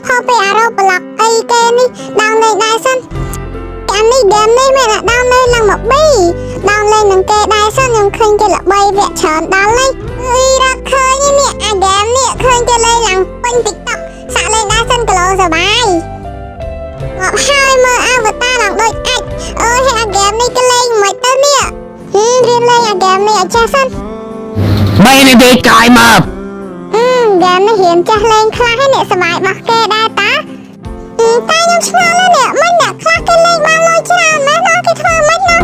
ផុសពីអា Roblox អីគេនេះ down លេងដែរសិនអានេះហ្គេមនេះមានអ្នក down លេងឡើងមកប៊ី down លេងនឹងគេដែរសិនខ្ញុំឃើញគេល្បីវគ្គច្រើនដល់នេះអីរកឃើញនេះអាហ្គេមនេះឃើញគេលេងឡើងពេញ TikTok សាក់លេងដែរសិនកឡូសបាយងាប់ហើយមើលអាវតាឡើងដូចអាចអើយអាហ្គេមនេះគេលេងមិនទៅនេះហឹមរៀនលេងអាហ្គេមនេះឲ្យចេះសិន 3នាទីក្រោយមក អឺហ្គេមនេះរៀនចេះលេងខ្លះហើយអ្នកសប្បាយរបស់គេដែរតាអឺតែខ្ញុំឆ្ងល់ណាស់នេះមិនអ្នកខ្លះគេលេងបានលុយច្រើនមែនណាគេធ្វើមិនណា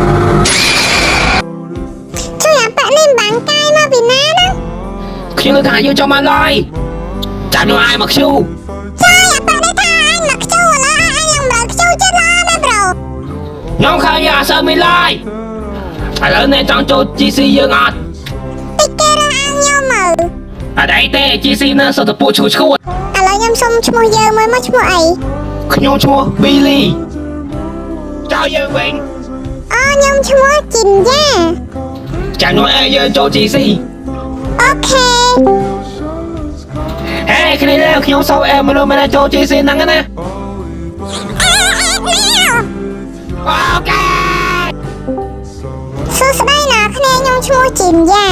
ជួយអាប៉ានេះបាំងកាយមកពីណាណា ខ្ញុំលើថាយើងចង់បានលុយចាំខ្ញុំឲ្យមកខ្ជូ ចាយអាប៉ានេះថាអញមកខ្ជូឥឡូវអញឡើងមើលខ្ជូចិត្តឡើយណា bro ខ្ញុំឃើញយើងអត់សូវមានលុយឥឡូវអ្នកចង់ចូល GC យើងអត់ តិចគេរើសអើងខ្ញុំមើល អត់អីទេ GC នៅសុទ្ធតែពួកឈួឈួត ឥឡូវខ្ញុំសុំឈ្មោះយើងមួយមកឈ្មោះអី ខ្ញុំឈ្មោះ Billy ចៅយើងវិញ អូខ្ញុំឈ្មោះជីនយ៉ា ចាំខ្ញុំឲ្យយើងចូល GC OK ហេគ្នាលើខ្ញុំសូមអែមនុស្សម្នាក់ចូល GC ហ្នឹងណា អេអេនេះ OK សួស្តីណាគ្នាខ្ញុំឈ្មោះជីនយ៉ា